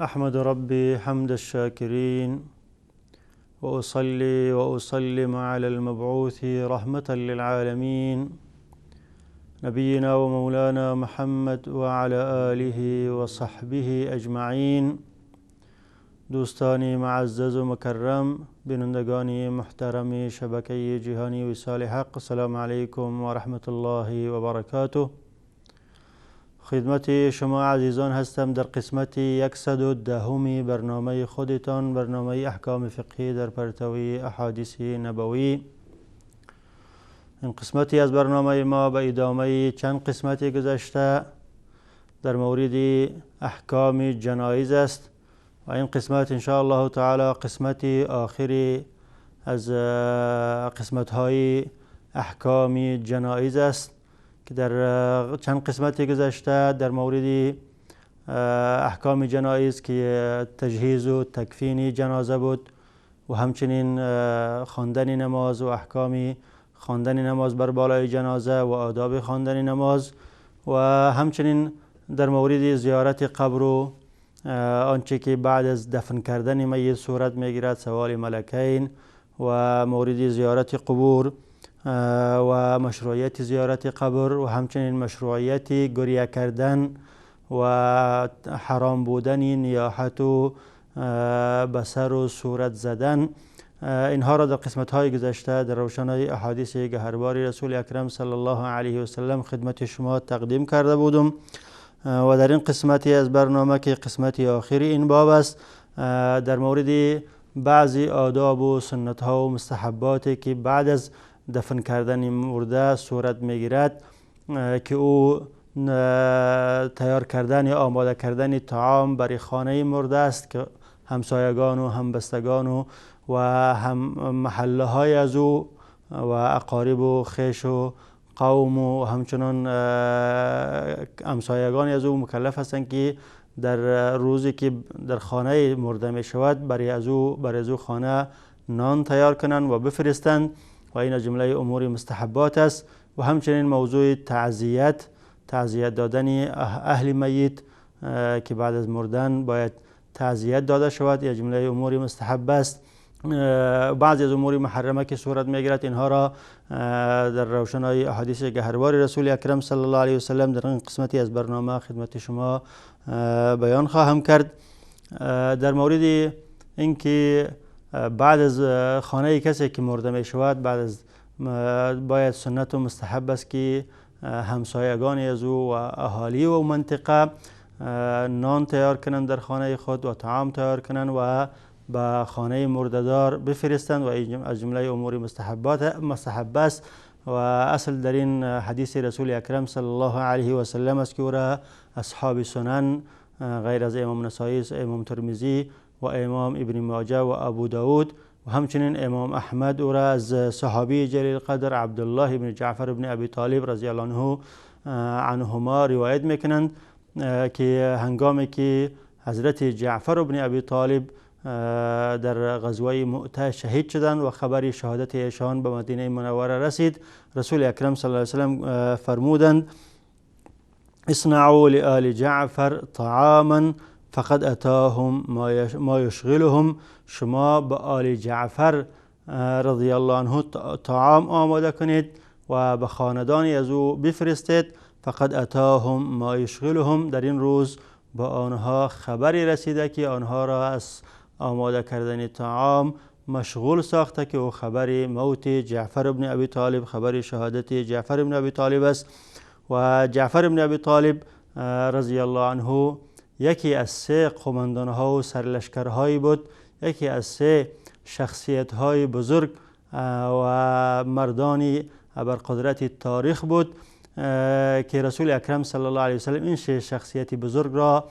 أحمد ربي حمد الشاكرين وأصلي وأسلم على المبعوث رحمة للعالمين نبينا ومولانا محمد وعلى آله وصحبه أجمعين. دوستان معزز و مکرم، بینندگان محترم شبکه جهانی وصال حق، السلام علیکم و رحمت الله و برکاته. خدمت شما عزیزان هستم در قسمت 110 برنامه خودتان، برنامه احکام فقهی در پرتوی احادیث نبوی. این قسمتی از برنامه ما به ادامه چند قسمت گذشته در مورد احکام جنایز است و این قسمت ان شاء الله تعالی قسمت آخری از قسمت های احکام جنایز است که در چند قسمت گذشته در مورد احکام جنایز که تجهیز و تکفین جنازه بود و همچنین خواندن نماز و احکام خواندن نماز بر بالای جنازه و آداب خواندن نماز و همچنین در مورد زیارت قبر و آنچه که بعد از دفن کردن میت صورت میگیرد، سوال ملکین و مورد زیارت قبور و مشروعیت زیارت قبر و همچنین مشروعیت گریه کردن و حرام بودن نیاحت و به سر و صورت زدن، اینها را در قسمت های گذشته در روشنای احادیث گهربار رسول اکرم صلی الله علیه و سلم خدمت شما تقدیم کرده بودم. و در این قسمتی از برنامه که قسمت آخری این باب است، در مورد بعضی آداب و سنت ها و مستحباتی که بعد از دفن کردن مرده صورت میگیرد که او تیار کردن یا آماده کردن طعام برای خانه مرده است که همسایگان و همبستگان و هم محله های از او و اقارب و خویش و قوم و همچنان همسایگان از او مکلف هستند که در روزی که در خانه مرده می شود برای از او خانه نان تیار کنند و بفرستند و این از جمله امور مستحبات است. و همچنین موضوع تعزیت دادن اهل میت که بعد از مردن باید تعزیت داده شود، یا جمله امور مستحب است. بعضی از امور محرمه که صورت میگیرد اینها را در روشنای احادیث گهربار رسول اکرم صلی الله علیه و سلم در این قسمتی از برنامه خدمت شما بیان خواهم کرد. در مورد اینکه بعد از خانه کسی که مرده می شود، بعد از باید سنت و مستحب است که همسایگان از او و اهالی و منطقه نان تیار کنند در خانه خود و طعام تیار کنند و به خانه مرده‌دار بفرستند و از جمله امور مستحب است. و اصل در این حدیث رسول اکرم صلی الله علیه و سلم است که او را اصحاب سنن غیر از امام نسائی، امام ترمذی و امام ابن ماجه و ابو داود و همچنین امام احمد او را از صحابی جلیل قدر عبدالله بن جعفر بن ابی طالب رضی الله عنه عنهما روایت میکنند که هنگامی که حضرت جعفر بن ابی طالب در غزوه مؤته شهید شدند و خبر شهادت ایشان به مدینه منوره رسید، رسول اکرم صلی الله علیه وسلم فرمودند: اصنعوا لآل جعفر طعاما فقد اتاهم ما یشغلهم. شما به آل جعفر رضی الله عنه طعام آماده کنید و به خاندان از او بفرستید، فقد اتاهم ما یشغلهم. در این روز به آنها خبری رسیده که آنها را از آماده کردن طعام مشغول ساخته که او خبر موت جعفر بن ابی طالب، خبر شهادت جعفر بن ابی طالب است. و جعفر بن ابی طالب رضی الله عنه یکی از سه قماندانها و سرلشکرهایی بود، یکی از سه شخصیت های بزرگ و مردانی بر قدرت تاریخ بود که رسول اکرم صلی الله علیه وسلم این سه شخصیت بزرگ را،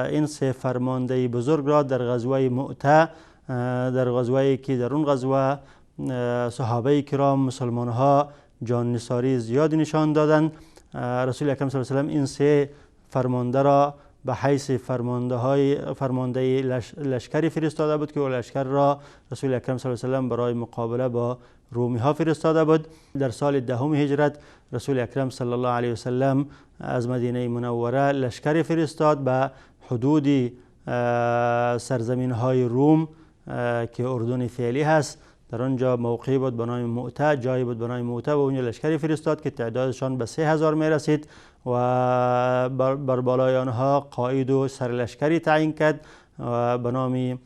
این سه فرمانده بزرگ را در غزوه مؤته، در غزوه‌ای که در اون غزوه صحابه کرام مسلمان ها جان نثاری زیاد نشان دادند، رسول اکرم صلی الله علیه وسلم این سه فرمانده را به حیث فرمانده لشکری فرستاده بود که او لشکر را رسول اکرم صلی الله علیه وسلم برای مقابله با رومی ها فرستاده بود. در سال دهم هجرت رسول اکرم صلی الله علیه وسلم از مدینه منوره لشکری فرستاد به حدود سرزمین های روم که اردن فعلی هست، در آنجا موقعی بود به نام مؤته، جایی بود به نام مؤته و اونجا لشکری فرستاد که تعدادشان به 3000 می رسید و بر بالای آنها قائد و سرلشکری تعیین کرد به نام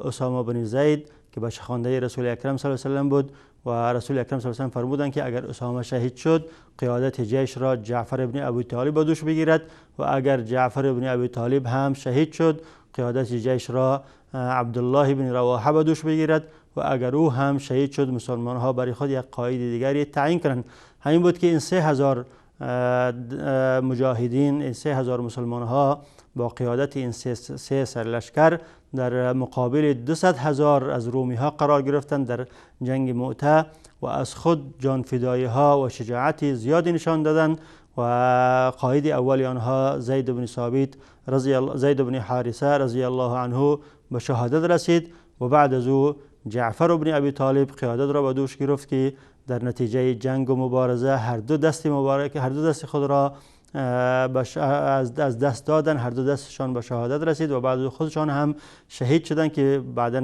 اسامه بن زید که بچه خوانده رسول اکرم صلی الله علیه و سلم بود. و رسول اکرم صلی الله علیه و سلم فرمودند که اگر اسامه شهید شد قیادت جیش را جعفر ابن ابی طالب به دوش بگیرد و اگر جعفر ابن ابی طالب هم شهید شد قیادت جیش را عبدالله بن رواحه به دوش بگیرد و اگر او هم شهید شد مسلمان ها برای خود یک قائد دیگری تعیین کنند. همین بود که این 3000 مجاهدین، این 3000 مسلمان ها با قیادت این سه سرلشکر در مقابل 200,000 از رومی ها قرار گرفتند در جنگ مؤته و از خود جانفدایی ها و شجاعت زیادی نشان دادند و قائد اول آنها زید بن ثابت زید بن حارثه رضی الله عنه به شهادت رسید و بعد از او جعفر بن ابی طالب قیادت را به دوش گرفت که در نتیجه جنگ و مبارزه هر دو دست مبارک، هر دو دست خود را از دست دادن، هر دو دستشان به شهادت رسید و بعد خودشان هم شهید شدند که بعداً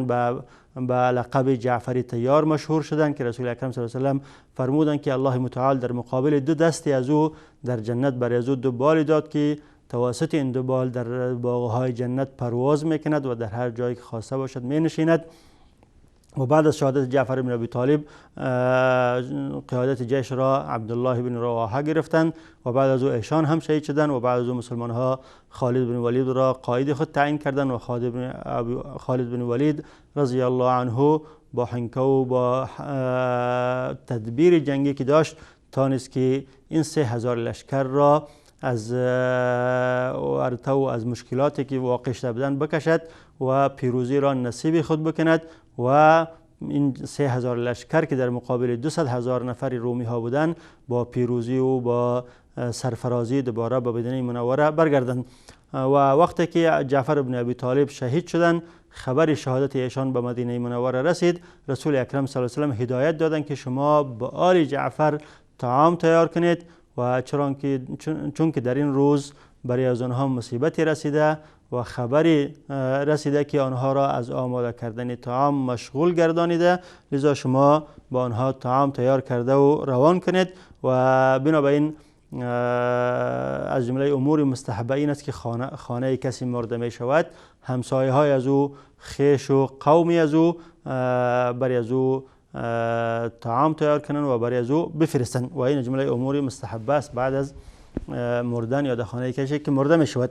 به لقب جعفری طیار مشهور شدند که رسول اکرم صلی الله علیه و سلم فرمودند که الله متعال در مقابل دو دستی از او در جنت برای از او دو بال داد که توسط این دو بال در باغهای جنت پرواز میکند و در هر جایی که خواسته باشد می نشیند. و بعد از شهادت جعفر بن ابی طالب قیادت جیش را عبدالله بن رواحه گرفتند و بعد از او ایشان هم شهید شدند و بعد از او مسلمان ها خالد بن ولید را قائد خود تعیین کردند و خالد بن ولید رضی الله عنه با حنکه و با تدبیر جنگی که داشت تانست که این 3000 لشکر را از ورطه و از مشکلاتی که واقع شده بودند بکشد و پیروزی را نصیب خود بکند و این 3000 لشکر که در مقابل 200,000 نفر رومی ها بودند با پیروزی و با سرفرازی دوباره به مدینه منوره برگردند. و وقتی که جعفر بن ابی طالب شهید شدند خبر شهادت ایشان به مدینه منوره رسید، رسول اکرم صلی الله علیه و سلم هدایت دادند که شما به آل جعفر طعام تیار کنید و چون که در این روز برای از آنها مصیبتی رسیده و خبری رسیده که آنها را از آماده کردن طعام مشغول گردانیده، لذا شما با آنها طعام تیار کرده و روان کنید. و بنابراین از جمله امور مستحبه این است که خانه کسی مرده می شود همسایه های از او، خیش و قومی از او برای از او طعام تیار کنند و برای از او بفرستند و این جمله امور مستحبه است بعد از مردن یا در خانه کسی که مرده می شود.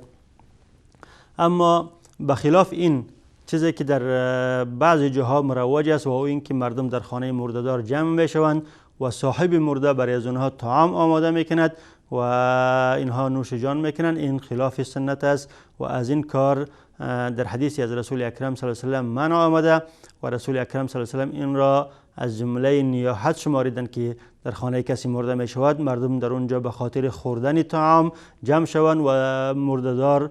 اما بخلاف این چیزی که در بعضی جاها مروج است و او این که مردم در خانه مرده‌دار جمع میشوند و صاحب مرده برای از آنها طعام آماده میکند و اینها نوش جان میکنند، این خلاف سنت است و از این کار در حدیثی از رسول اکرم صلی الله علیه و سلم منع آمده و رسول اکرم صلی الله علیه و سلم این را از جمله نیاحت شماریدند که در خانه کسی مرده می شود مردم در اونجا به خاطر خوردن طعام جمع شوند و مرده‌دار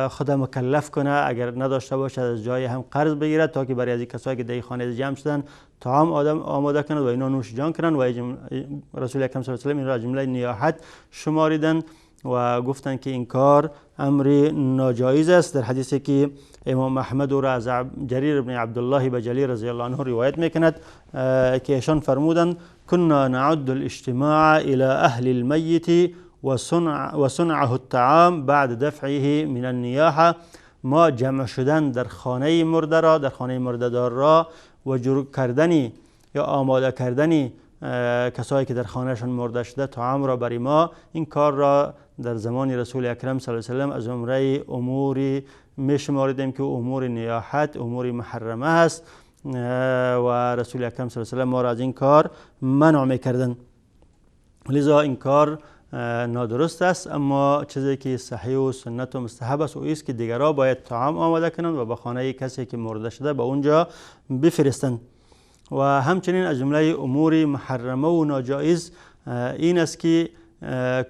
خود مکلف کنه اگر نداشته باشد از جای هم قرض بگیرد تا که برای از کسایی که در خانه جمع شدن طعام آدم آماده کند و اینا نوش جان کنند. و رسول اکرم صلی الله علیه و سلم این را از جمله نیاحت شماریدند و گفتند که این کار امر ناجایز است. در حدیثی که امام احمد او را از جریر بن عبدالله بجلی رضی الله عنه روایت میکند که ایشان فرمودند كنا نعد الاجتماع الى اهل الميت وصنعه الطعام بعد دفعه من النیاحه. ما جمع شدن در خانه مرده را، در خانه مرده‌دار را و جور کردن یا آماده کردن کسایی که در خانهشان مرده شده طعام را برای ما، این کار را در زمان رسول اکرم صلی الله علیه و سلم از عمره اموری می شماریدیم که امور نیاحت، امور محرمه است و رسول اکرم صلی الله علیه و سلم ما را از این کار منع میکردند. لذا این کار نادرست است. اما چیزی که صحیح و سنت و مستحب است او است که دیگرها باید طعام آماده کنند و به خانه کسی که مرده شده به اونجا بفرستند. و همچنین از جمله امور محرمه و ناجایز این است که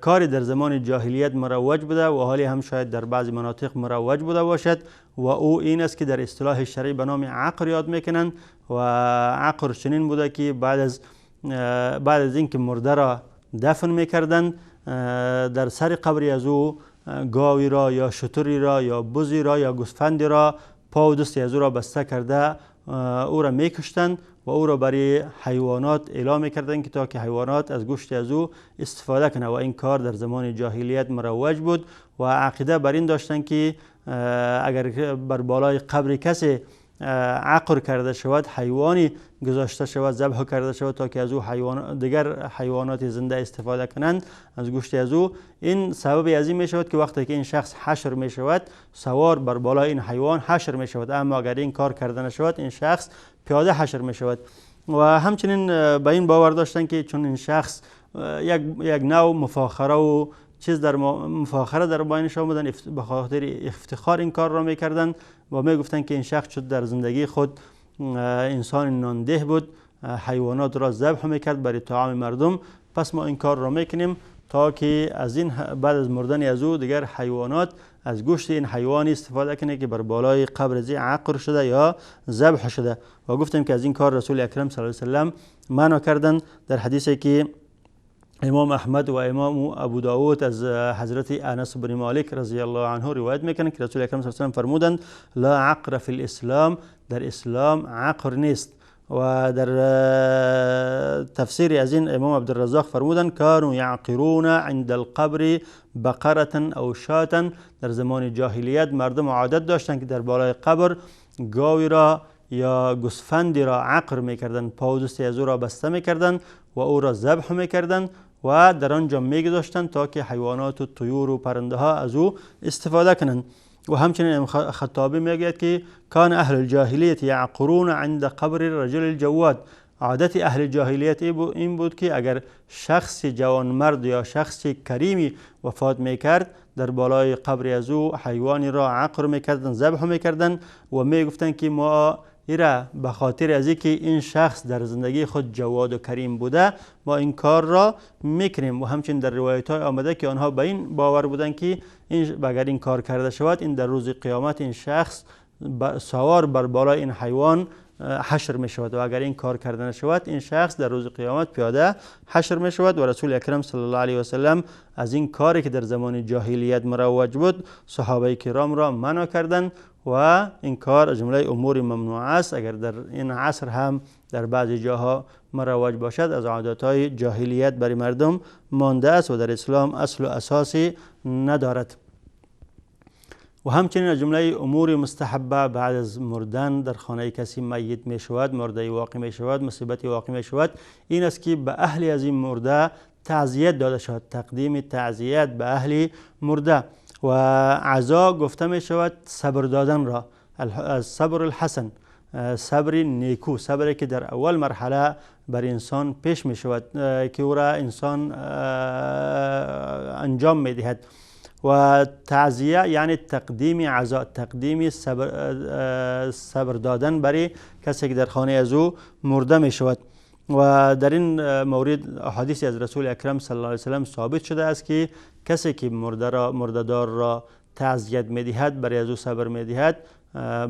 کاری در زمان جاهلیت مروج بوده و حالی هم شاید در بعضی مناطق مروج بوده باشد و او این است که در اصطلاح شرعی به نام عقر یاد میکنند و عقر چنین بوده که بعد از اینکه مرده را دفن میکردند در سر قبر از او گاوی را یا شتری را یا بزی را یا گوسفندی را پا و دستی از او را بسته کرده او را میکشتند و او را برای حیوانات اعلام میکردند که تا که حیوانات از گوشت از او استفاده کنند. و این کار در زمان جاهلیت مروج بود و عقیده بر این داشتند که اگر بر بالای قبر کسی عقر کرده شود، حیوانی گذاشته شود، ذبح کرده شود تا که از او حیوان دیگر حیوانات زنده استفاده کنند از گوشت از او، این سبب از این می شود که وقتی که این شخص حشر می شود سوار بر بالای این حیوان حشر می شود. اما اگر این کار کرده نشود این شخص پیاده حشر می شود. و همچنین به این باور داشتند که چون این شخص یک نوع مفاخره و چیز در مفاخره در بینش آمدن، به خاطر افتخار این کار را میکردند و میگفتند که این شخص شد در زندگی خود انسان نانده بود، حیوانات را ذبح میکرد برای طعام مردم، پس ما این کار را میکنیم تا که از این بعد از مردن از او دیگر حیوانات از گوشت این حیوان استفاده کنه که بر بالای قبر زی عقر شده یا ذبح شده. و گفتیم که از این کار رسول اکرم صلی الله علیه و سلم منع کردند. در حدیثی که امام احمد و امام ابو داود از حضرت انس بن مالک رضی الله عنه روایت میکنند که رسول اکرم صلی الله علیه و سلم فرمودند لا عقر فی الاسلام، در اسلام عقر نیست. و در تفسیر از این امام عبدالرزاق فرمودند کانوا یعقرون عند القبر بقره او شاة، در زمان جاهلیت مردم عادت داشتند که در بالای قبر گاوی را یا گوسفندی را عقر میکردند، پا و دستی از او را بسته میکردند و او را ذبح میکردند و در آنجا میگذاشتند تا که حیوانات و طیور و پرنده ها از او استفاده کنند. و همچنین خطابی میگوید که کان اهل الجاهلیت یعقرون عند قبر الرجل الجواد، عادت اهل جاهلیت این بود که اگر شخص جوانمرد یا شخص کریمی وفات میکرد در بالای قبر از او حیوانی را عقر میکردند، ذبح میکردند و میگفتند که ما ایرا به خاطر از اینکه این شخص در زندگی خود جواد و کریم بوده ما این کار را میکنیم. و همچنین در روایت های آمده که آنها به این باور بودند که این اگر این کار کرده شود این در روز قیامت این شخص سوار بر بالای این حیوان حشر می شود و اگر این کار کرده نشود این شخص در روز قیامت پیاده حشر می شود. و رسول اکرم صلی الله علیه و سلم از این کاری که در زمان جاهلیت مروج بود صحابه کرام را منع کردند و این کار از جمله امور ممنوع است. اگر در این عصر هم در بعضی جاها مروج باشد از عادتهای جاهلیت برای مردم مانده است و در اسلام اصل و اساسی ندارد. و همچنین از جمله امور مستحبه بعد از مردن در خانه کسی میت می شود، مرده واقع می شود، مصیبت واقع می شود، این است که به اهل از این مرده تعزیت داده شود، تقدیم تعزیت به اهل مرده. و عزا گفته می شود صبر دادن را، از صبر الحسن، صبر نیکو، صبری که در اول مرحله بر انسان پیش می شود که او را انسان انجام می دهد. و تعزیه یعنی تقدیم عزا، تقدیم صبر دادن برای کسی که در خانه از او مرده می شود. و در این مورد احادیثی از رسول اکرم صلی الله علیه و سلم ثابت شده است که کسی که مرده دار را تعزیت می دهد، برای از او صبر می دهد،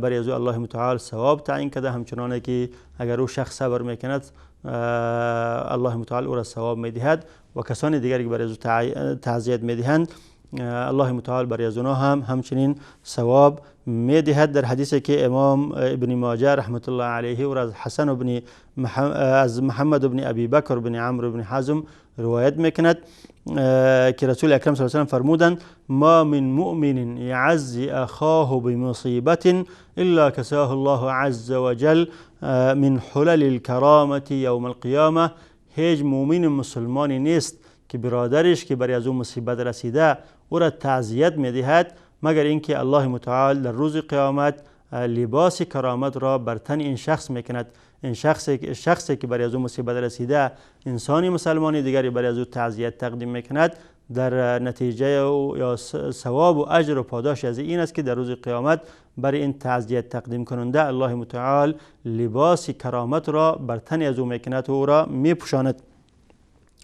برای از او الله متعال ثواب تعیین کرده، همچنان که اگر او شخص صبر می کند الله متعال او را ثواب می دهد و کسان دیگری که برای از او تعزیت می دهند الله متعال برای از آنها هم همچنین ثواب می دهد. در حدیثی که امام ابن ماجه رحمت الله علیه و از حسن بن از محمد بن ابی بکر بن عمرو بن حزم روایت میکند که رسول اکرم صلی الله علیه و سلم فرمودند ما من مؤمن یعزی اخاه بمصیبت الا کساه الله عز وجل من حلل الکرامة یوم القیامه. هیچ مؤمن مسلمانی نیست که برادرش که برای از او مصیبت رسیده او را تعزیت میدهد مگر اینکه الله متعال در روز قیامت لباس کرامت را بر تن این شخص میکند. این شخصی که برای از او مصیبت رسیده انسانی مسلمانی دیگری برای از او تعزیت تقدیم میکند، در نتیجه یا ثواب و اجر و پاداش از این است که در روز قیامت برای این تعزیت تقدیم کننده الله متعال لباس کرامت را بر تن از او میکند و او را میپوشاند.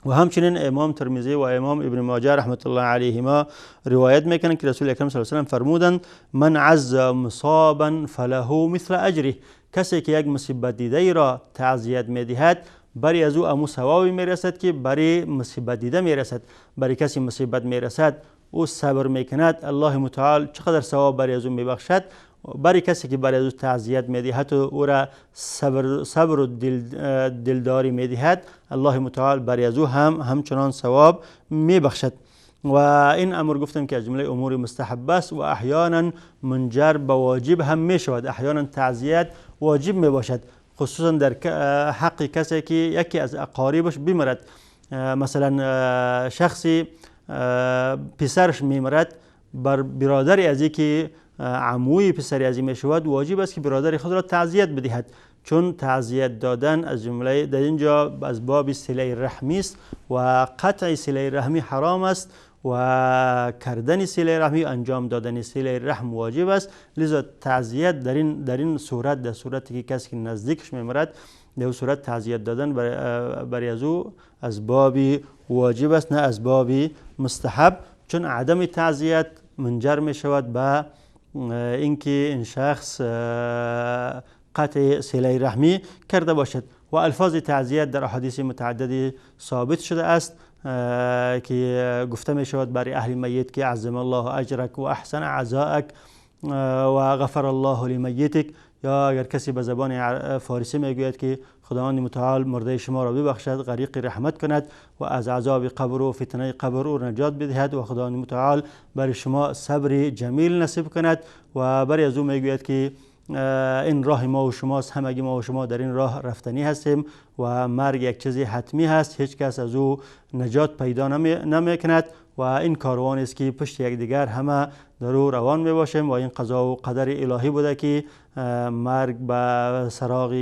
و همچنین امام ترمذی و امام ابن ماجه رحمت الله علیهما روایت میکنند که رسول اکرم صلی الله علیه و سلم فرمودند من عز مصابا فله مثل اجره، کسی که یک مصیبت دیده ای را تعزیت میدهد برای از او امو ثوابی میرسد که برای مصیبت دیده میرسد. برای کسی مصیبت میرسد او صبر میکند، الله متعال چقدر ثواب برای از او میبخشد. برای کسی که برای او تعزیت میدهد و او را صبر و دلداری میدهد، الله متعال برای از او هم همچنان ثواب میبخشد. و این امر گفتم که از جمله امور مستحب است و احیانا منجر به واجب هم میشود. احیانا تعزیت واجب میباشد، خصوصا در حق کسی که یکی از اقاربش بمیرد. مثلا شخصی پسرش میمیرد، بر برادری از که عموی پسری از می شود واجب است که برادر خود را تعزیت بدهد، چون تعزیت دادن از جمله در اینجا از باب صله رحمی است و قطع صله رحمی حرام است و کردن صله رحمی، انجام دادن صله رحم واجب است. لذا تعزیت در این صورت، در صورتی که کسی که نزدیکش میمیرد، در صورت تعزیت دادن برای از او از باب واجب است، نه از باب مستحب، چون عدم تعزیت منجر می شود به اینکه این شخص قطع صله رحمی کرده باشد. و الفاظ تعزیت در احادیث متعددی ثابت شده است که گفته می شود برای اهل میت که عظم الله اجرک و احسن عزاءک و غفر الله لمیتک، یا اگر کسی به زبان فارسی میگوید که خداوند متعال مرده شما را ببخشد، غریق رحمت کند و از عذاب قبر و فتنه قبر او نجات بدهد و خداوند متعال برای شما صبر جمیل نصیب کند. و برای از او میگوید که این راه ما و شماست، همگی ما و شما در این راه رفتنی هستیم و مرگ یک چیزی حتمی هست، هیچ کس از او نجات پیدا نمی کند و این کاروان است که پشت یکدیگر همه در او روان می باشیم و این قضا و قدر الهی بوده که مرگ به سراغ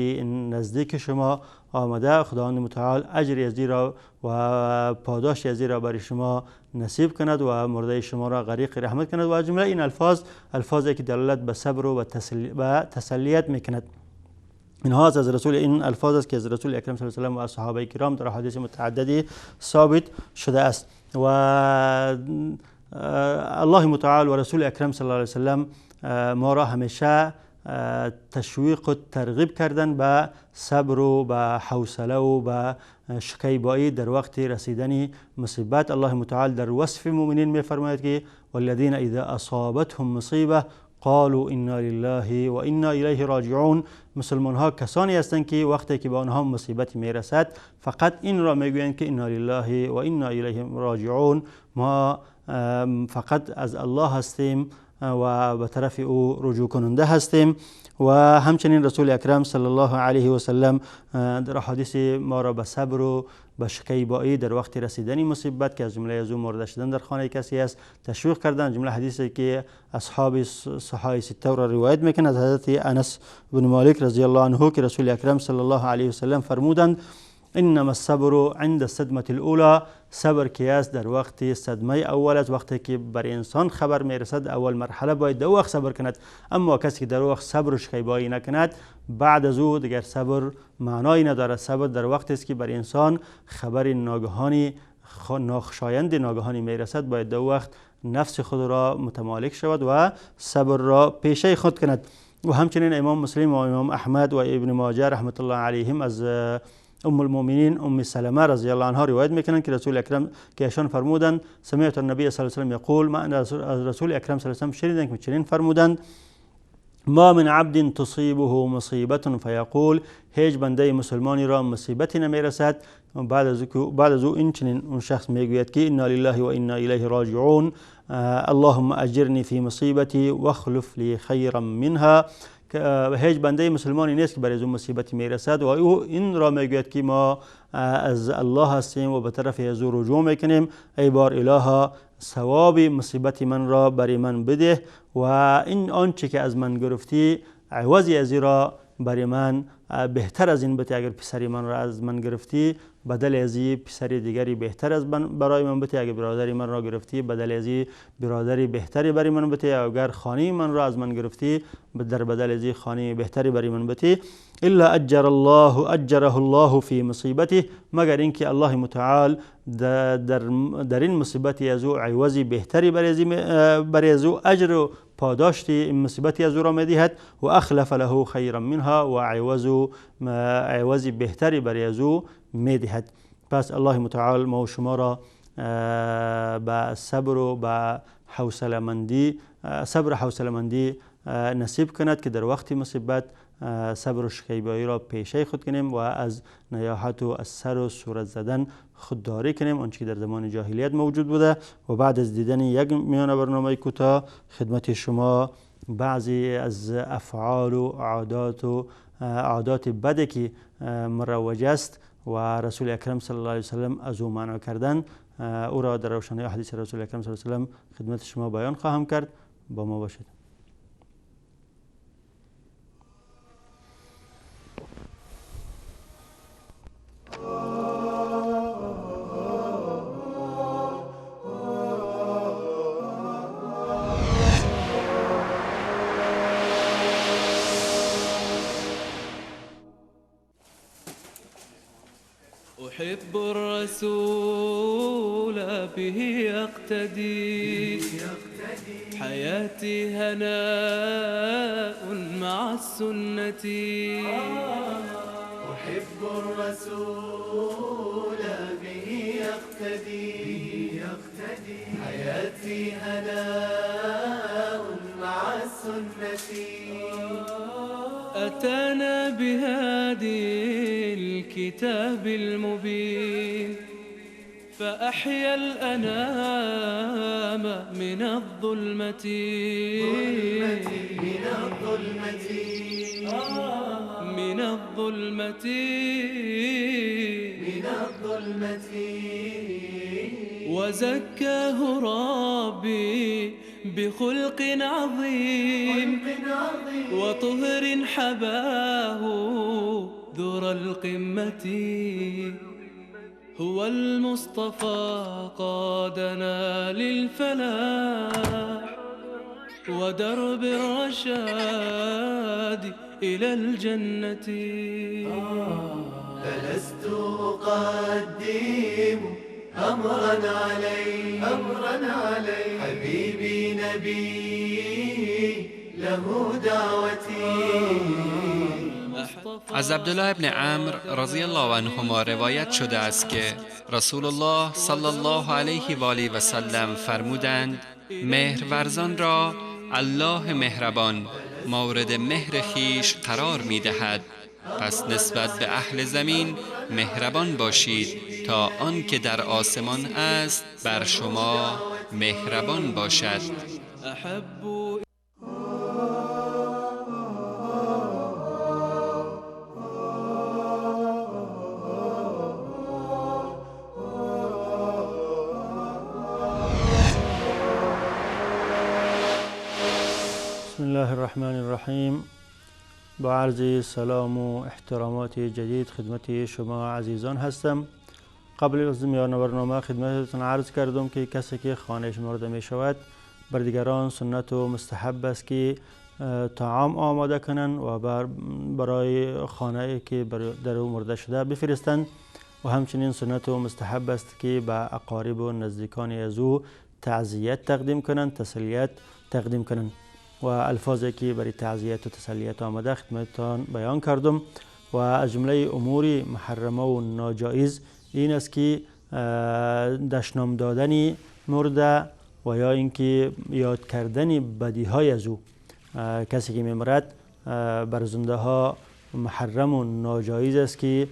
نزدیک شما آمده. خداوند متعال اجر از را و پاداش از را برای شما نصیب کند و مرده شما را غریق رحمت کند. و جمله این الفاظ الفاظی که دلالت به صبر و تسلیت میکند. اینها از رسول، این الفاظ است که از رسول اکرم صلی الله علیه و سلم و اصحاب کرام در احادیث متعددی ثابت شده است. و الله متعال و رسول اکرم صلی الله علیه و سلم ما را همیشه تشویق و ترغیب کردن به صبر و به حوصله و به شکیبایی در وقت رسیدن مصیبت. الله متعال در وصف مؤمنین میفرماید که والذین اذا اصابتهم مصیبه قالوا انا لله و انا الیه راجعون. مسلمان ها کسانی هستند که وقتی که به آنها مصیبت میرسد فقط این را میگویند که انا لله و انا الیه راجعون، ما فقط از الله هستیم و به طرف او رجوع کننده هستیم. و همچنین رسول اکرم صلی الله علیه و سلم در احادیث ما را به صبر و به شکیبایی در وقت رسیدن مصیبت که از جمله از او مرده شدن در خانه کسی است تشویق کردن. جمله حدیثی که اصحاب صحای سته را روایت میکنند از حضرت انس بن مالک رضی الله عنه که رسول اکرم صلی الله علیه و سلم فرمودند انما الصبر عند الصدمة الاولى. صبر که است در وقت صدمه اول است، وقتی که بر انسان خبر میرسد اول مرحله باید در وقت صبر کند. اما کسی که در وقت صبر و شکیبایی نکند بعد از او دیگر صبر معنایی ندارد. صبر در وقتی است که بر انسان خبر ناگهانی ناخوشایند ناگهانی میرسد، باید در وقت نفس خود را متمالک شود و صبر را پیشه خود کند. و همچنین امام مسلم و امام احمد و ابن ماجه رحمت الله علیهم از ام المؤمنین ام سلمه رضی الله عنها روایت میکنند که رسول اکرم که ایشان فرمودند سمعت النبی صلی الله علیه و سلم یقول، من از رسول اکرم صلی الله علیه و سلم شنیدم که چنین فرمودند ما من عبد تصیبه مصیبت فیقول، هیچ بنده مسلمانی را مصیبتی نمیرسد بعد از او این چنین اون شخص میگوید که انا لله و انا الیه راجعون اللهم اجرنی فی مصیبتی واخلف لی خیرا منها. هیچ بنده مسلمانی نیست که برای از اون مصیبتی میرسد و او این را میگوید که ما از الله هستیم و به طرف از او رجوع میکنیم، ای بار الها ثواب مصیبت من را برای من بده و این آنچه که از من گرفتی عوضی از را برای من بهتر از این بده. اگر پسری من را از من گرفتی بدل از این پسر دیگری بهتر از من برای من بده، اگر برادری من را گرفتی بدل از این برادری بهتری برای من بده، اگر خانه من را از من گرفتی در بدل از این خانه بهتری برای من بده. الا اجر الله اجره الله فی مصیبته، مگر اینکه الله متعال در این مصیبت از او عوضی بهتری برای از او اجر و پاداشت این مصیبتی از او را میدهد و اخلف له خیرا منها و عوض بهتری برای از او میدهد. پس الله متعال ما و شما را به صبر و به حوصله‌مندی صبر و حوصله‌مندی نصیب کند که در وقت مصیبت صبر و شکیبایی را پیشه خود کنیم و از نیاحت و از سر و صورت زدن خودداری کنیم، آنچه که در زمان جاهلیت موجود بوده. و بعد از دیدن یک میانه برنامه کوتاه خدمت شما بعضی از افعال و عادات و عادات بد که مروج است و رسول اکرم صلی الله علیه وسلم از او منع کردن، او را در روشنای حدیث رسول اکرم صلی الله علیه وسلم خدمت شما بیان خواهم کرد. با ما باشید. أحب الرسول به أقتدي، حياتي هناء مع السنة. أحب الرسول به أقتدي، حياتي هناء مع السنة. أتانا بهادي الكتاب المبين، فأحيا الأنام من الظلمة، من الظلمة، من الظلمة، من الظلمة. وزكاه ربي بخلق عظيم، وطهر حباه ذرى القمة. هو المصطفى قادنا للفلاح، ودرب الرشاد إلى الجنة. فلست أقدم أمرا علي، أمرا علي، حبيبي نبي له دعوتي. از عبدالله ابن عمرو رضی الله عنهما روایت شده است که رسول الله صلی الله علیه و آله و سلم فرمودند: مهرورزان را الله مهربان مورد مهر خویش قرار می دهد، پس نسبت به اهل زمین مهربان باشید تا آن که در آسمان است بر شما مهربان باشد. بسم الله الرحمن الرحیم. با عرض سلام و احترامات جدید خدمت شما عزیزان هستم. قبل از میان برنامه خدمتتان عرض کردم که کسی که خانهش مرده می شود بر دیگران سنت و مستحب است که طعام آماده کنند و برای خانه که در او مرده شده بفرستند، و همچنین سنت و مستحب است که به اقارب و نزدیکان از او تعزیت تقدیم کنند، تسلیت تقدیم کنند. و الفاظی که برای تعزیت و تسلیت آمده خدمتتان بیان کردم. و از جمله امور محرمه و ناجایز این است که دشنام دادن مرده و یا اینکه یاد کردن بدی های از او. کسی که میمرد بر زنده ها محرم و ناجایز است که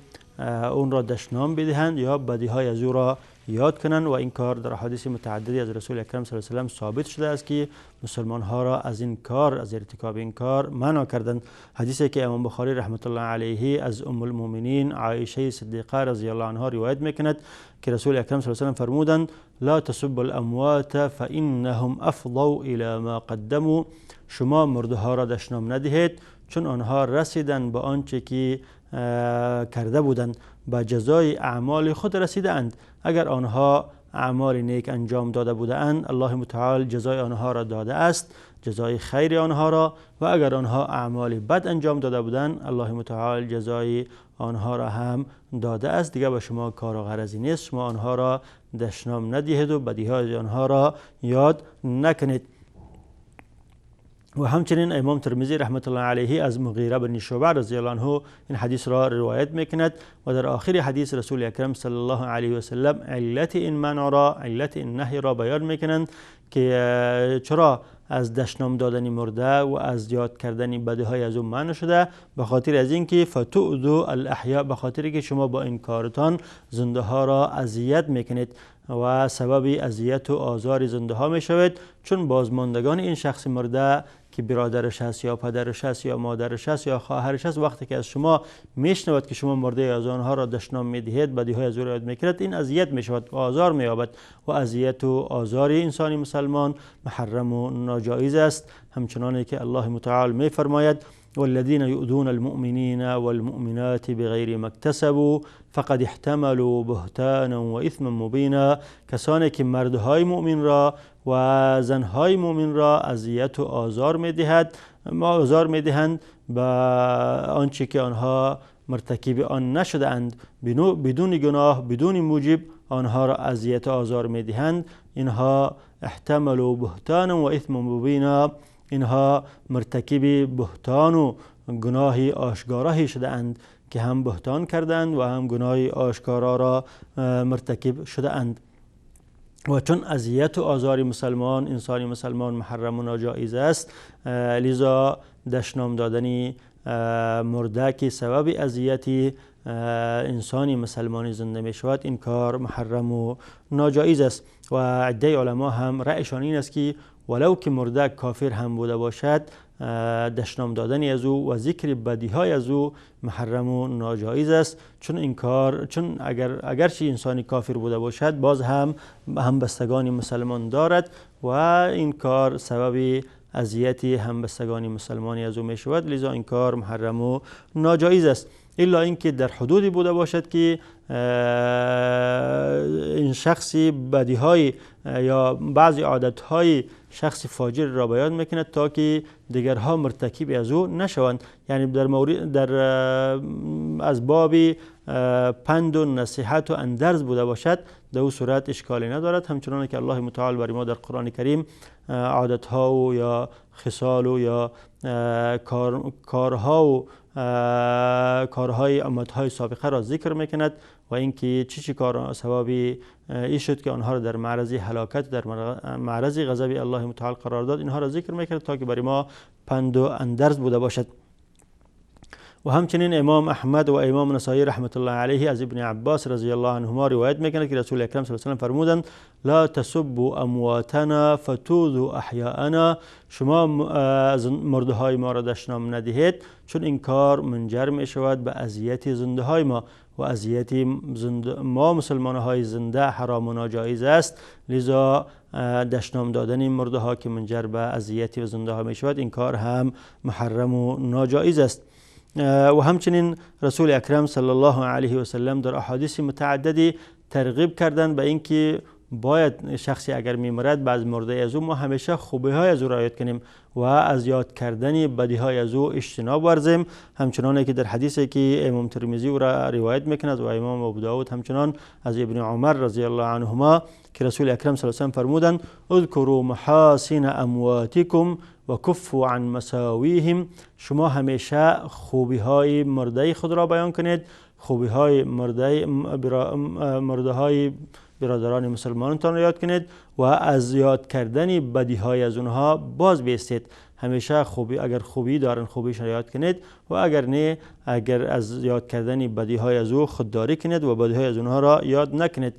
اون را دشنام بدهند یا بدی های از او را یاد کنند، و این کار در احادیث متعددی از رسول اکرم صلی الله علیه و سلم ثابت شده است که مسلمان ها را از این کار، از ارتکاب این کار منع کردند. حدیثی که امام بخاری رحمت الله علیه از ام المؤمنین عایشه صدیقه رضی الله عنها روایت میکند که رسول اکرم صلی الله علیه و سلم فرمودند: لا تسبوا الاموات فانهم افضوا الى ما قدموا. شما مرده ها را دشنام ندهید چون آنها رسیدند به آنچه که کرده بودند، به جزای اعمال خود رسیدند. اگر آنها اعمال نیک انجام داده بودند الله متعال جزای آنها را داده است، جزای خیر آنها را، و اگر آنها اعمال بد انجام داده بودند الله متعال جزای آنها را هم داده است. دیگه به شما کار و غرضی نیست، شما آنها را دشنام ندهید و بدیهای آنها را یاد نکنید. و همچنین امام ترمذی رحمت الله علیه از مغیره بن شعبه رضی الله عنه این حدیث را روایت میکند و در آخر حدیث رسول اکرم صلی الله علیه و سلم علت این منع را، علت این نهی را بیان میکنند که چرا از دشنام دادن مرده و از یاد کردن بدیهای از او منع شده، به خاطر از اینکه فتؤذوا الاحیاء، به خاطر که شما با این کارتان زنده ها را اذیت میکنید و سبب اذیت و آزار زنده ها میشوید، چون بازماندگان این شخص مرده که برادرش هست یا پدرش هست یا مادرش هست یا خواهرش هست، وقتی که از شما میشنود که شما مرده از آنها را دشنام میدهید، بدیهای از او را یاد میکند، این اذیت میشود و آزار مییابد و اذیت و آزار انسان مسلمان محرم و ناجایز است. همچنانی که الله متعال میفرماید والذین یؤذون المؤمنین والمؤمنات بغیر ما اکتسبوا فقد احتملوا بهتانا واثما مبینا، کسانی که مردهای مؤمن را و زنهای مؤمن را اذیت و آزار میدهد، ما آزار میدهند به آنچه که آنها مرتکب آن نشده اند، بدون گناه، بدون موجب آنها را اذیت و آزار میدهند، اینها احتملوا بهتانا واثما مبینا، اینها مرتکب بهتان و گناه آشکارا شده اند که هم بهتان کردند و هم گناه آشکارا را مرتکب شده اند. و چون اذیت و آزار مسلمان، انسان مسلمان محرم و ناجایز است، لذا دشنام دادن مرده که سبب اذیت انسان مسلمان زنده می شود، این کار محرم و ناجایز است. و عده علما هم رأیشان این است که ولو که مرده کافر هم بوده باشد، دشنام دادن از او و ذکر بدیهای از او محرم و ناجایز است، چون این کار، چون اگرچه انسانی کافر بوده باشد، باز هم همبستگان مسلمان دارد و این کار سبب اذیت همبستگان مسلمانی از او می شود، لذا این کار محرم و ناجایز است. الا اینکه در حدودی بوده باشد که این شخصی بدیهای یا بعضی عادتهای شخص فاجر را بیان میکند تا که دیگرها مرتکب از او نشوند، یعنی در مورد در از باب پند و نصیحت و اندرز بوده باشد، در او صورت اشکالی ندارد. همچنان که الله متعال بر ما در قرآن کریم عادتها و یا خصال و یا کارها و کارهای امتهای سابقه را ذکر میکند و اینکه چی چی کار سبب ای شد که آنها را در معرض هلاکت، در معرض غضب الله متعال قرار داد، اینها را ذکر میکند تا که برای ما پند و اندرز بوده باشد. و همچنین امام احمد و امام نسائی رحمت الله علیه از ابن عباس رضی الله عنهما روایت میکند که رسول اکرم صلی الله علیه و سلم فرمودند لا تسبوا امواتنا فتؤذوا احیاءنا، شما مرده های ما را دشنام ندهید، چون این کار منجر می شود به اذیت زنده های ما و اذیت ما مسلمان های زنده حرام و ناجایز است، لذا دشنام دادن مرده ها که منجر به اذیت زنده ها می شود، این کار هم محرم و ناجایز است. و همچنین رسول اکرم صلی الله علیه و سلم در احادیث متعددی ترغیب کردند به اینکه باید شخصی اگر میمرد بعض مرده از او ما همیشه خوبی های از او را یاد کنیم و از یاد کردن بدی های از او اجتناب ورزیم، همچنان که در حدیثی که امام ترمذی او را روایت میکند و امام ابوداود همچنان از ابن عمر رضی الله عنهما که رسول اکرم صلی الله علیه و سلم فرمودند اذکروا محاسن امواتکم و کفوا عن مساویهم، شما همیشه خوبی های مرده خود را بیان کنید، خوبی های مرده های برادران مسلمانتان را یاد کنید و از یاد کردن بدی های از اونها باز بیستید. همیشه خوبی، اگر خوبی دارن خوبیش را یاد کنید و اگر نه، اگر از یاد کردن بدی های از او خودداری کنید و بدی های از اونها را یاد نکنید.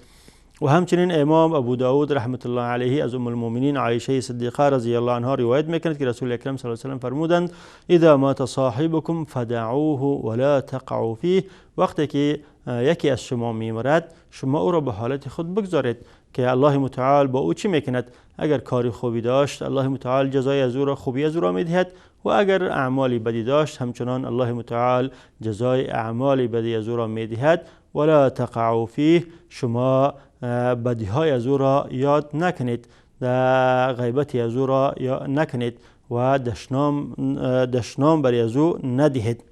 و همچنین امام ابو داود رحمت الله علیه از ام المؤمنین عایشه صدیقه رضی الله عنها روایت میکند که رسول اکرم صلی الله علیه و سلم فرمودند اذا مات صاحبكم فدعوه ولا تقعوا فيه، وقتی که یکی از شما میمرد شما او را به حالت خود بگذارید که الله متعال با او چی میکند. اگر کاری خوبی داشت الله متعال جزای از او را، خوبی از او را میدهد و اگر اعمالی بدی داشت همچنان الله متعال جزای اعمال بدی از او را میدهد. ولا تقعوا فيه، شما بدیهای از او را یاد نکنید، غیبت از او را نکنید و دشنام بر از او ندهید.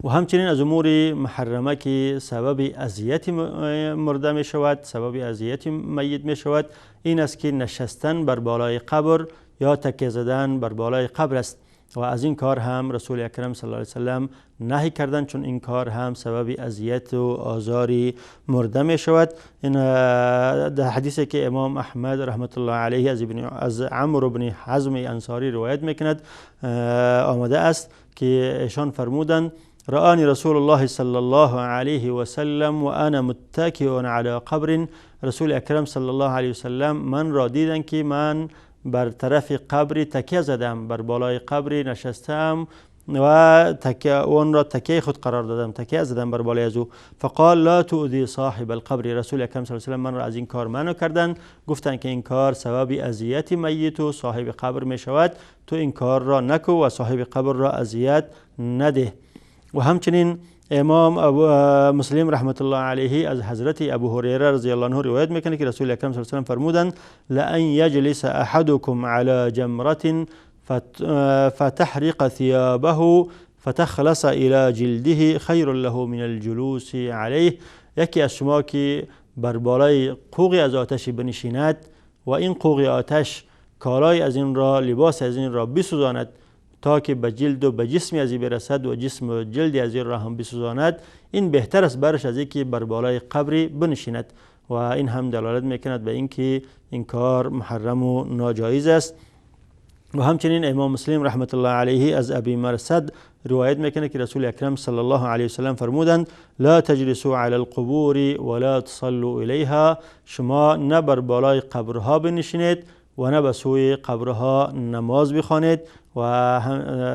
و همچنین از امور محرمه که سبب اذیت مرده می شود، سبب اذیت میت می شود، این است که نشستن بر بالای قبر یا تکیه زدن بر بالای قبر است و از این کار هم رسول اکرم صلی الله علیه وسلم نهی کردند، چون این کار هم سبب اذیت و آزار مرده می شود. این در حدیثی که امام احمد رحمت الله علیه از عمرو بن حزم انصاری روایت میکند آمده است که ایشان فرمودند: رآنی رسول الله صلی الله علیه و سلم و انا متکئ علی قبر. رسول اکرم صلی الله علیه و سلم من را دیدند که من بر طرف قبری تکیه زدم، بر بالای قبری نشستم و آن را تکیه خود قرار دادم، تکیه زدم بر بالای از او. فقال لا تؤذی صاحب القبر. رسول اکرم صلی الله علیه و سلم من را از این کار منع کردند، گفتند که این کار سبب اذیت میت و صاحب قبر می شود، تو این کار را نکو و صاحب قبر را اذیت نده. و همچنین امام ابو مسلم رحمت الله علیه از حضرت ابو هریره رضی الله عنه روایت میکنه که رسول اکرم صلی الله علیه و سلم فرمودند: لأن یجلس احدکم علی جمرة فتحرق ثيابه فتخلص الى جلده خیر له من الجلوس علیه. یکی از شما که بر بالای قوقی از آتش بنشیند و این قوق آتش کالای از این را، لباس از این را بسوزاند تا که به جلد و به جسم از این برسد و جسم و جلد از این را هم بسوزاند، این بهتر است برش از اینکه بر بالای قبری بنشیند. و این هم دلالت میکند به اینکه این کار محرم و ناجایز است. و همچنین امام مسلم رحمت الله علیه از ابی مرصد روایت میکنه که رسول اکرم صلی الله علیه وسلم فرمودند: لا تجلسوا علی القبور ولا تصلوا الیها. شما نه بر بالای قبرها بنشینید و نه به سوی قبرها نماز بخوانید. و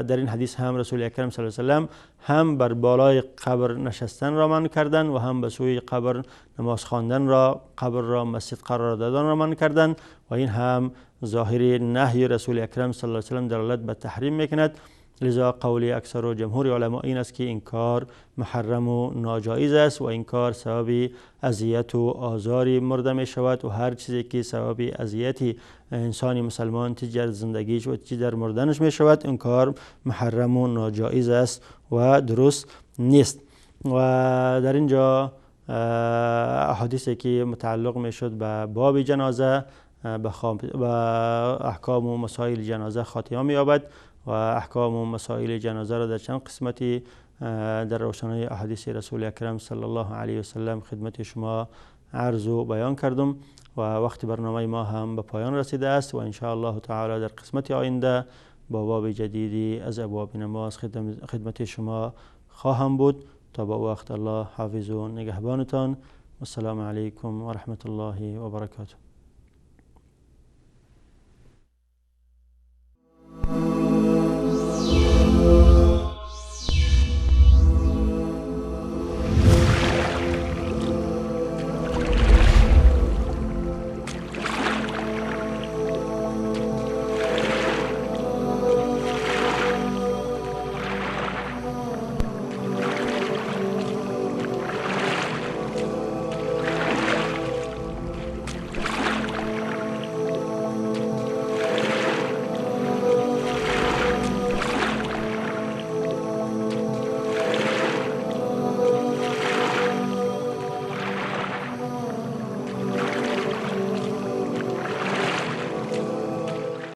در این حدیث هم رسول اکرم صلی الله علیه و سلم هم بر بالای قبر نشستن را منع کردند و هم به سوی قبر نماز خواندن را، قبر را مسجد قرار دادن را منع کردند. و این هم ظاهر نهی رسول اکرم صلی الله علیه و سلم دلالت به تحریم میکند. لذا قول اکثر و جمهور علما این است که این کار محرم و ناجایز است و این کار سبب اذیت و آزار مرده می شود و هر چیزی که سبب اذیت انسان مسلمان چه در زندگیش و چه در مردنش می شود، این کار محرم و ناجایز است و درست نیست. و در اینجا احادیثی که متعلق می شد به باب جنازه، به احکام و مسائل جنازه خاتمه می یابد و احکام و مسائل جنازه را در چند قسمتی در روشنای احادیث رسول اکرم صلی الله علیه و سلم خدمت شما عرض و بیان کردم. و وقت برنامه ما هم به پایان رسیده است و ان شاء الله تعالی در قسمت آینده با باب جدیدی از ابواب نماز خدمت شما خواهم بود. تا با وقت الله حافظ و نگهبانتان. والسلام علیکم و رحمت الله و برکاته.